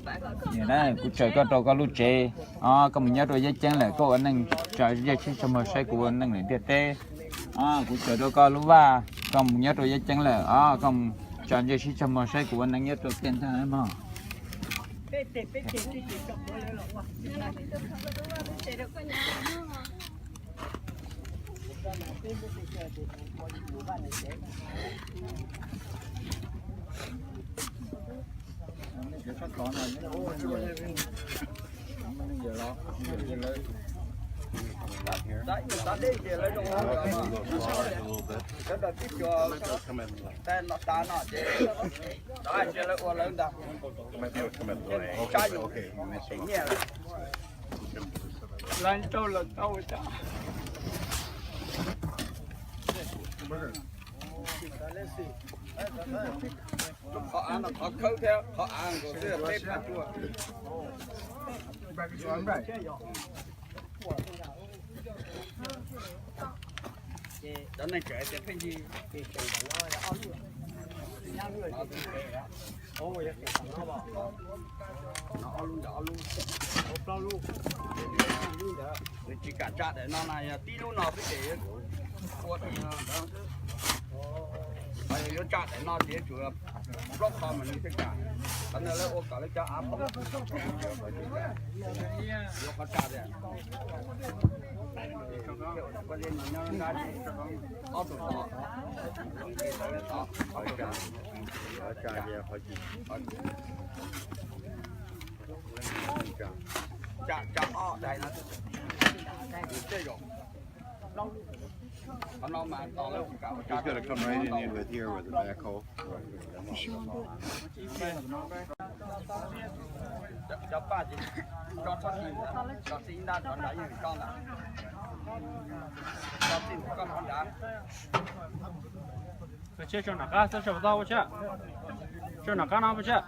Niam na, kuv tsaws koj rau koj lub tsev, koj mus nyob rau Yaj Ceeb lawm, koj ua neej tso ntsej sib tso muag saib kuv ua neej lawm ntiaj teb. Kuv tsaws rau koj lub vaj, koj mus nyob rau Yaj Ceeb lawm, koj mus tso ntsej sib tso muag saib kuv ua neej nyob rau tiaj nrag mog. Lawv rau lawv tau tas. Qhov av no qhov khawb thiab qhov av nkaus xwb peb phav cuaj. Cov neeg tseem tias pheej yig. Ob lub ntawd ob lub, nws tsis kam tsa daim no na, yog tib lub no xwb ces ua ua ntawd xwb. Ho yog yuav tsa daim no ces yuav tsum plaub qho mas nws thiaj kam. Qhov ntawd lawv ua kom lawv cov av poob, yuav qhov tsa tiag. Ob tug qho, tsa, tsa ob daim no, tej zaum qhov no mas tos lawv ua kam ua tsa. Cov paj ces tso txhob txij, tso txij ib nrab, tso nrad yeej tso ntawd. Tso txij koj rov nrad. Ua tsheb tso nram qab, txhob tso tod ua tsheb. Tso nram qab no ua tsheb.